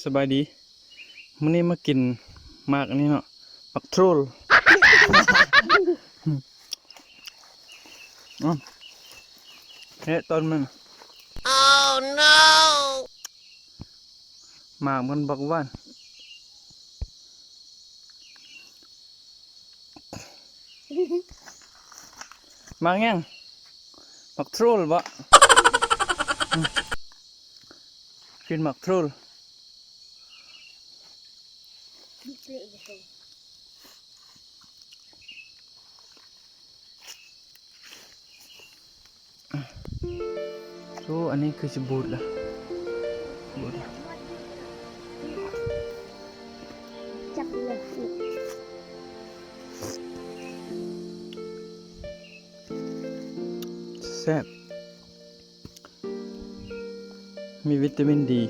ສະບາຍດີ ມື້ນີ້ມາກິນໝາກອັນນີ້ເນາະ ໝາກໂທຣລ ອືມ ເຮັດຕົ້ນມັນ Oh no! ໝາກມັນບັກຫວານ. ໝາກຫຍັງ? ໝາກໂທຣລບໍ? ກິນໝາກໂທຣລ. ໂອ້ ອັນນີ້ຄືຊິບູດລະ ບູດລະ ຈັບເລີຍ ແຊບ ມີວິຕາມິນດີ.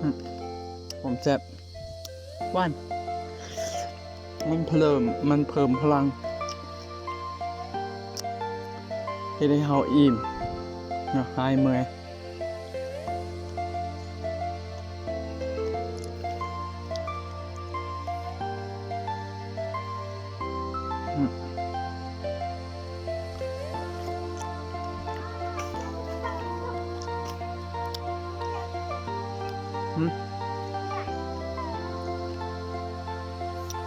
ອືມ ຫອມແຊບ ຫວານ ມັນເພີ່ມ ມັນເພີ່ມພະລັງ ເຮັດໃຫ້ເຮົາອີ່ມເນາະ ຫາຍເມື່ອຍ.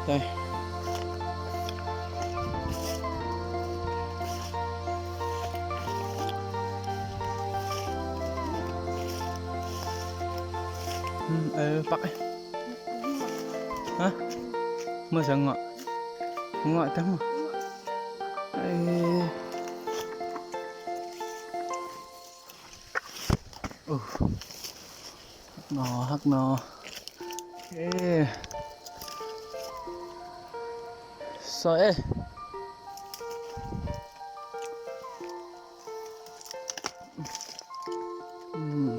ໄດ້ ອືມ ເອີ ປັກ ຮະ ເມື່ອສັງເງາະ ເງາະຈັງ ເອີ ໂອ້ ຮັກໜໍ ຮັກໜໍ ເອີ ຊອຍ ເອີ. ອືມ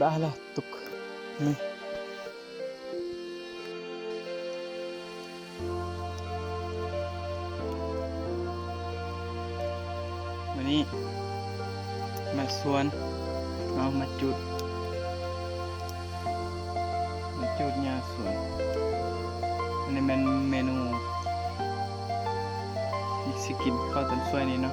ບາລະຕຸກ ນີ້. ມື້ນີ້ມາສວນເນາະ ມາຈູດ ມາຈູດຫຍ້າສວນ. ອັນນີ້ແມ່ນເມນູທີ່ຊິກິນເຂົ້າຕອນສວຍນີ້ເນາະ.